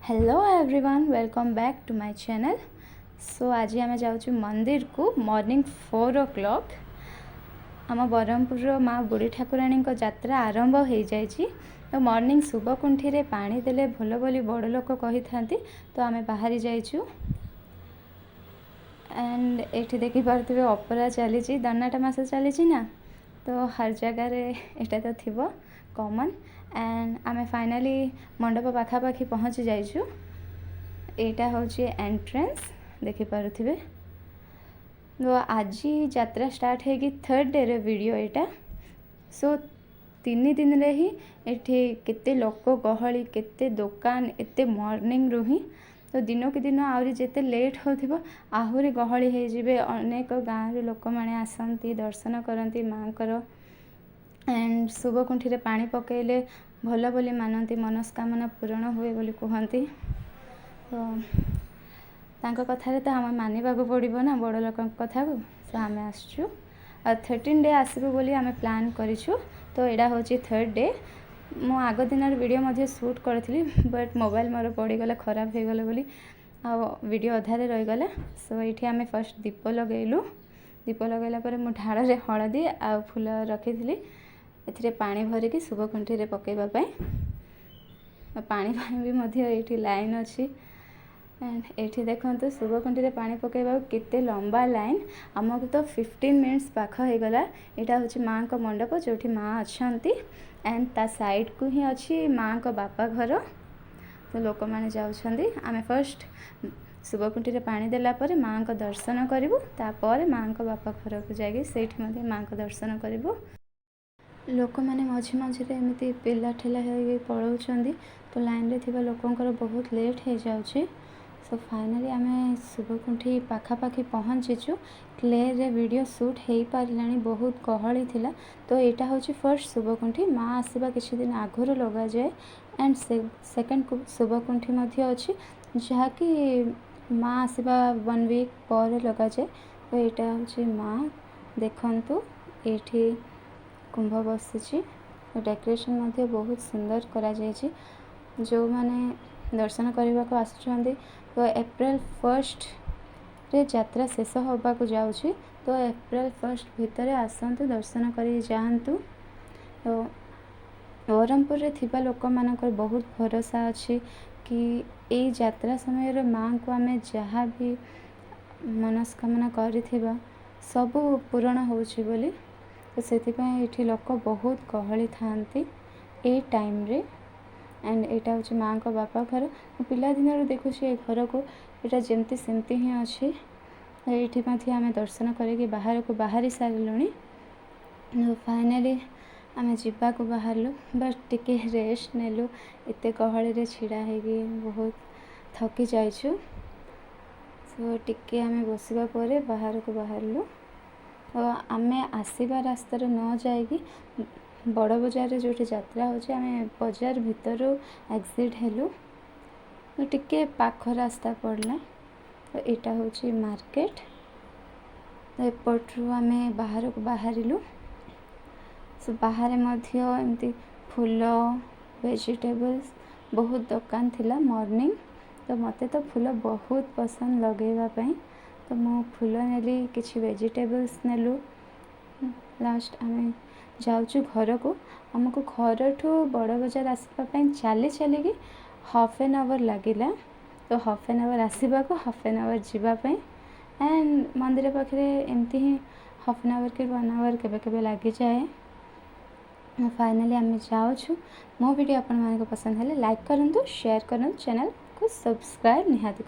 Hello everyone, welcome back to my channel. So ଆଜି ଆମେ ଯାଉଛୁ ମନ୍ଦିରକୁ ମର୍ଣ୍ଣିଂ 4 ଓ କ୍ଲକ୍। ଆମ ବ୍ରହ୍ମପୁରର ମା ବୁଢ଼ୀ ଠାକୁରାଣୀଙ୍କ ଯାତ୍ରା ଆରମ୍ଭ ହେଇଯାଇଛି। ତ ମର୍ଣ୍ଣିଂ ଶୁଭକୁଣ୍ଠିରେ ପାଣି ଦେଲେ ଭଲ ବୋଲି ବଡ଼ ଲୋକ କହିଥାନ୍ତି। ତ ଆମେ ବାହାରି ଯାଇଛୁ ଆଣ୍ଡ ଏଇଠି ଦେଖିପାରୁଥିବେ, ଅପେରା ଚାଲିଛି। ଦଣ୍ଡନାଟ ମାସ ଚାଲିଛି ନା, ତ ହର ଜାଗାରେ ଏଇଟା ତ ଥିବ କମନ୍। ଆଣ୍ଡ ଆମେ ଫାଇନାଲି ମଣ୍ଡପ ପାଖାପାଖି ପହଞ୍ଚି ଯାଇଛୁ। ଏଇଟା ହେଉଛି ଏଣ୍ଟ୍ରାନ୍ସ, ଦେଖିପାରୁଥିବେ। ତ ଆଜି ଯାତ୍ରା ଷ୍ଟାର୍ଟ ହେଇକି ଥାର୍ଡ଼ ଡେର ଭିଡ଼ିଓ ଏଇଟା। ସୋ 3 ଦିନରେ ହିଁ ଏଠି କେତେ ଲୋକ ଗହଳି, କେତେ ଦୋକାନ, ଏତେ ମର୍ଣ୍ଣିଂରୁ ହିଁ। ତ ଦିନକୁ ଦିନ ଆହୁରି ଯେତେ ଲେଟ୍ ହେଉଥିବ, ଆହୁରି ଗହଳି ହେଇଯିବେ। ଅନେକ ଗାଁରୁ ଲୋକମାନେ ଆସନ୍ତି, ଦର୍ଶନ କରନ୍ତି ମାଆଙ୍କର। ଆଣ୍ଡ ଶୁଭକୁଣ୍ଠିରେ ପାଣି ପକାଇଲେ ଭଲ ବୋଲି ମାନନ୍ତି, ମନସ୍କାମନା ପୂରଣ ହୁଏ ବୋଲି କୁହନ୍ତି। ତ ତାଙ୍କ କଥାରେ ତ ଆମେ ମାନିବାକୁ ପଡ଼ିବ ନା, ବଡ଼ ଲୋକଙ୍କ କଥାକୁ। ସୋ ଆମେ ଆସିଛୁ ଆଉ 13 ଡେ ଆସିବୁ ବୋଲି ଆମେ ପ୍ଲାନ୍ କରିଛୁ। ତ ଏଇଟା ହେଉଛି ଥାର୍ଡ଼ ଡେ। ମୁଁ ଆଗ ଦିନର ଭିଡ଼ିଓ ମଧ୍ୟ ସୁଟ୍ କରିଥିଲି, ବଟ୍ ମୋବାଇଲ୍ ମୋର ପଡ଼ିଗଲା, ଖରାପ ହେଇଗଲା ବୋଲି ଆଉ ଭିଡ଼ିଓ ଅଧାରେ ରହିଗଲା। ସୋ ଏଇଠି ଆମେ ଫାର୍ଷ୍ଟ ଦୀପ ଲଗେଇଲୁ। ଦୀପ ଲଗାଇଲା ପରେ ମୁଁ ଢାଳରେ ହଳଦୀ ଆଉ ଫୁଲ ରଖିଥିଲି, ଏଥିରେ ପାଣି ଭରିକି ଶୁଭକୁଣ୍ଠିରେ ପକାଇବା ପାଇଁ। ପାଣି ପାଇଁ ବି ମଧ୍ୟ ଏଇଠି ଲାଇନ୍ ଅଛି। ଆଣ୍ଡ ଏଇଠି ଦେଖନ୍ତୁ, ଶୁଭକୁଣ୍ଠିରେ ପାଣି ପକାଇବାକୁ କେତେ ଲମ୍ବା ଲାଇନ୍। ଆମକୁ ତ 15 ମିନିଟ୍ସ ପାଖ ହେଇଗଲା। ଏଇଟା ହେଉଛି ମାଆଙ୍କ ମଣ୍ଡପ, ଯେଉଁଠି ମାଆ ଅଛନ୍ତି। ଆଣ୍ଡ ତା ସାଇଡ଼କୁ ହିଁ ଅଛି ମାଆଙ୍କ ବାପା ଘର। ତ ଲୋକମାନେ ଯାଉଛନ୍ତି। ଆମେ ଫାର୍ଷ୍ଟ ଶୁଭକୁଣ୍ଠିରେ ପାଣି ଦେଲା ପରେ ମାଆଙ୍କ ଦର୍ଶନ କରିବୁ, ତାପରେ ମାଆଙ୍କ ବାପା ଘରକୁ ଯାଇକି ସେଇଠି ମଧ୍ୟ ମାଆଙ୍କ ଦର୍ଶନ କରିବୁ। ଲୋକମାନେ ମଝି ମଝିରେ ଏମିତି ପେଲା ଠେଲା ହେଇକି ପଳାଉଛନ୍ତି, ତ ଲାଇନ୍ରେ ଥିବା ଲୋକଙ୍କର ବହୁତ ଲେଟ୍ ହେଇଯାଉଛି। ସୋ ଫାଇନାଲି ଆମେ ଶୁଭକୁଣ୍ଠି ପାଖାପାଖି ପହଞ୍ଚିଛୁ। କ୍ଲିୟରରେ ଭିଡ଼ିଓ ସୁଟ୍ ହେଇପାରିଲାନି, ବହୁତ ଗହଳି ଥିଲା। ତ ଏଇଟା ହେଉଛି ଫାର୍ଷ୍ଟ ଶୁଭକୁଣ୍ଠି। ମା ଆସିବା କିଛି ଦିନ ଆଗରୁ ଲଗାଯାଏ। ଆଣ୍ଡ ସେକେଣ୍ଡ ଶୁଭକୁଣ୍ଠି ମଧ୍ୟ ଅଛି, ଯାହାକି ମା ଆସିବା ୱାନ୍ ୱିକ୍ ପରେ ଲଗାଯାଏ। ତ ଏଇଟା ହେଉଛି ମା। ଦେଖନ୍ତୁ, ଏଇଠି କୁମ୍ଭ ବସିଛି। ଡେକୋରେସନ୍ ମଧ୍ୟ ବହୁତ ସୁନ୍ଦର କରାଯାଇଛି। ଯେଉଁମାନେ ଦର୍ଶନ କରିବାକୁ ଆସୁଛନ୍ତି, ତ ଏପ୍ରିଲ ଫାର୍ଷ୍ଟରେ ଯାତ୍ରା ଶେଷ ହେବାକୁ ଯାଉଛି, ତ ଏପ୍ରିଲ ଫାର୍ଷ୍ଟ ଭିତରେ ଆସନ୍ତୁ, ଦର୍ଶନ କରି ଯାଆନ୍ତୁ। ତ ବ୍ରହ୍ମପୁରରେ ଥିବା ଲୋକମାନଙ୍କର ବହୁତ ଭରସା ଅଛି କି ଏଇ ଯାତ୍ରା ସମୟରେ ମାଆଙ୍କୁ ଆମେ ଯାହା ବି ମନସ୍କାମନା କରିଥିବା, ସବୁ ପୂରଣ ହେଉଛି ବୋଲି। ତ ସେଥିପାଇଁ ଏଇଠି ଲୋକ ବହୁତ ଗହଳି ଥାଆନ୍ତି ଏଇ ଟାଇମ୍ରେ। ଆଣ୍ଡ ଏଇଟା ହେଉଛି ମାଆଙ୍କ ବାପା ଘର। ମୁଁ ପିଲାଦିନରୁ ଦେଖୁଛି ଏ ଘରକୁ, ଏଇଟା ଯେମିତି ସେମିତି ହିଁ ଅଛି। ଏଇଠି ମଧ୍ୟ ଆମେ ଦର୍ଶନ କରିକି ବାହାରକୁ ବାହାରି ସାରିଲୁଣି। ଫାଇନାଲି ଆମେ ଯିବାକୁ ବାହାରିଲୁ, ବଟ୍ ଟିକେ ରେଷ୍ଟ ନେଲୁ। ଏତେ ଗହଳିରେ ଛିଡ଼ା ହେଇକି ବହୁତ ଥକି ଯାଇଛୁ। ସୋ ଟିକେ ଆମେ ବସିବା ପରେ ବାହାରକୁ ବାହାରିଲୁ। ତ ଆମେ ଆସିବା ରାସ୍ତାରେ ନ ଯାଇକି ବଡ଼ ବଜାରରେ ଯେଉଁଠି ଯାତ୍ରା ହେଉଛି, ଆମେ ବଜାର ଭିତରୁ ଏକ୍ଜିଟ୍ ହେଲୁ। ତ ଟିକେ ପାଖ ରାସ୍ତା ପଡ଼ିଲା। ତ ଏଇଟା ହେଉଛି ମାର୍କେଟ। ତ ଏପଟରୁ ଆମେ ବାହାରକୁ ବାହାରିଲୁ। ସୋ ବାହାରେ ମଧ୍ୟ ଏମିତି ଫୁଲ, ଭେଜିଟେବଲ୍ସ ବହୁତ ଦୋକାନ ଥିଲା ମର୍ଣ୍ଣିଂ। ତ ମୋତେ ତ ଫୁଲ ବହୁତ ପସନ୍ଦ ଲଗାଇବା ପାଇଁ। ତ ମୁଁ ଫୁଲ ନେଲି, କିଛି ଭେଜିଟେବଲ୍ସ ନେଲୁ। ଲାଷ୍ଟ ଆମେ ଯାଉଛୁ ଘରକୁ। ଆମକୁ ଘରଠୁ ବଡ଼ ବଜାର ଆସିବା ପାଇଁ ଚାଲି ଚାଲିକି ହାଫ୍ ଆନ୍ ଆୱାର୍ ଲାଗିଲା। ତ ହାଫ୍ ଆନ୍ ଆୱାର୍ ଆସିବାକୁ, ହାଫ୍ ଆନ୍ ଆୱାର୍ ଯିବା ପାଇଁ, ଆଣ୍ଡ ମନ୍ଦିର ପାଖରେ ଏମିତି ହିଁ ହାଫ୍ ଆନ୍ ଆୱାର୍ କି ୱାନ୍ ଆୱାର୍ କେବେ କେବେ ଲାଗିଯାଏ। ଫାଇନାଲି ଆମେ ଯାଉଛୁ। ମୋ ଭିଡ଼ିଓ ଆପଣମାନଙ୍କୁ ପସନ୍ଦ ହେଲେ ଲାଇକ୍ କରନ୍ତୁ, ସେୟାର କରନ୍ତୁ, ଚ୍ୟାନେଲକୁ ସବସ୍କ୍ରାଇବ୍ ନିହାତି